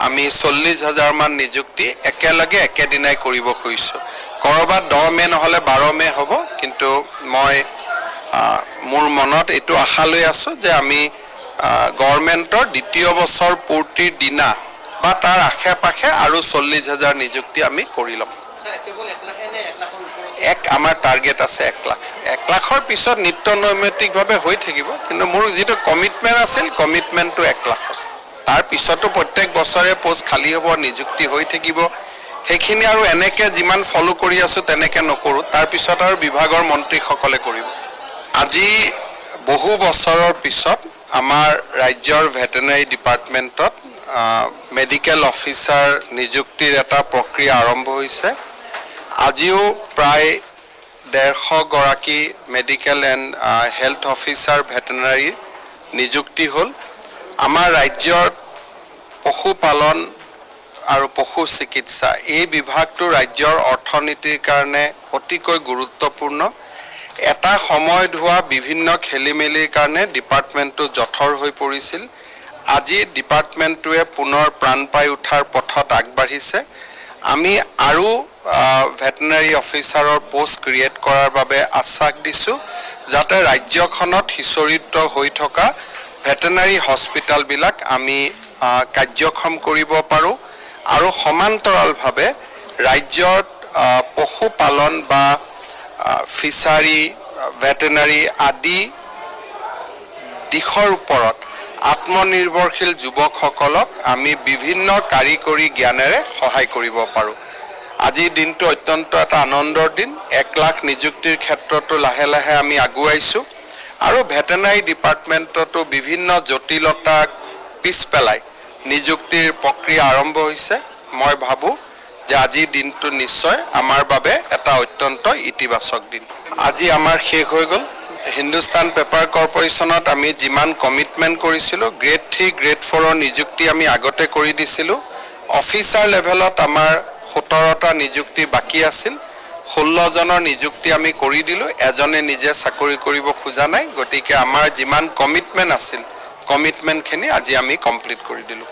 আমি 40 হাজাৰমান নিযুক্তি একেলগে একেদিনাই কৰিব খুজিছোঁ। ক'ৰবাত 10 মে' নহ'লে 12 মে' হ'ব। কিন্তু মই মোৰ মনত এইটো আশা লৈ আছোঁ যে আমি গভৰ্ণমেণ্টৰ দ্বিতীয় বছৰ পূৰ্তিৰ দিনা বা তাৰ আশে পাশে আৰু 40 হাজাৰ নিযুক্তি আমি কৰি ল'ম। স্যাৰ, কেৱল 1 লাখে নে 1 লাখৰ ওপৰত? আমাৰ টাৰ্গেট আছে 1 লাখ। 1 লাখৰ পিছত নিত্য নৈমিত্তিকভাৱে হৈ থাকিব। কিন্তু মোৰ যিটো কমিটমেণ্ট আছিল, কমিটমেণ্টটো 1 লাখৰ। তাৰ পিছতো প্ৰত্যেক বছৰে পষ্ট খালী হ'ব, নিযুক্তি হৈ থাকিব। সেইখিনি আৰু এনেকে যিমান ফ'ল' কৰি আছোঁ, তেনেকে নকৰোঁ। তাৰপিছত আৰু বিভাগৰ মন্ত্ৰীসকলে কৰিব। আজি বহু বছৰৰ পিছত আমাৰ ৰাজ্যৰ ভেটেনাৰী ডিপাৰ্টমেণ্টত মেডিকেল অফিচাৰ নিযুক্তিৰ এটা প্ৰক্ৰিয়া আৰম্ভ হৈছে। আজিও প্ৰায় 150 গৰাকী মেডিকেল এণ্ড হেল্থ অফিচাৰ ভেটেনাৰীৰ নিযুক্তি হ'ল। আমাৰ ৰাজ্যত পশুপালন আৰু পশু চিকিৎসা এই বিভাগটো ৰাজ্যৰ অৰ্থনীতিৰ কাৰণে অতিকৈ গুৰুত্বপূৰ্ণ। এটা সময়ত হোৱা বিভিন্ন খেলি মেলিৰ কাৰণে ডিপাৰ্টমেণ্টটো জঠৰ হৈ পৰিছিল। আজি ডিপাৰ্টমেণ্টটোৱে পুনৰ প্ৰাণ পাই উঠাৰ পথত আগবাঢ়িছে। আমি আৰু ভেটেনাৰী অফিচাৰৰ পষ্ট ক্ৰিয়েট কৰাৰ বাবে আশ্বাস দিছোঁ, যাতে ৰাজ্যখনত সিঁচৰিত হৈ থকা ভেটেনাৰী হস্পিটেলবিলাক আমি কাৰ্যক্ষম কৰিব পাৰোঁ আৰু সমান্তৰালভাৱে ৰাজ্যত পশুপালন বা ফিচাৰী, ভেটেনাৰী আদি দিশৰ ওপৰত আত্মনিৰ্ভৰশীল যুৱকসকলক আমি বিভিন্ন কাৰিকৰী জ্ঞানেৰে সহায় কৰিব পাৰোঁ। আজিৰ দিনটো অত্যন্ত এটা আনন্দৰ দিন। 1 লাখ নিযুক্তিৰ ক্ষেত্ৰতো লাহে লাহে আমি আগুৱাইছোঁ আৰু ভেটেনাৰী ডিপাৰ্টমেণ্টতো বিভিন্ন জটিলতাক পিছ পেলাই নিযুক্তিৰ প্ৰক্ৰিয়া আৰম্ভ হৈছে। মই ভাবোঁ যে আজিৰ দিনটো নিশ্চয় আমাৰ বাবে এটা অত্যন্ত ইতিবাচক দিন। আজি আমাৰ শেষ হৈ গ'ল। হিন্দুস্তান পেপাৰ কৰ্পৰেশ্যনত আমি যিমান কমিটমেণ্ট কৰিছিলোঁ, গ্ৰেড 3, গ্ৰেড 4ৰ নিযুক্তি আমি আগতে কৰি দিছিলোঁ। অফিচাৰ লেভেলত আমাৰ 17টা নিযুক্তি বাকী আছিল। 16জনৰ নিযুক্তি আমি কৰি দিলোঁ। এজনে নিজে চাকৰি কৰিব খোজা নাই। গতিকে আমাৰ যিমান কমিটমেণ্ট আছিল, কমিটমেণ্টখিনি আজি আমি কমপ্লিট কৰি দিলোঁ।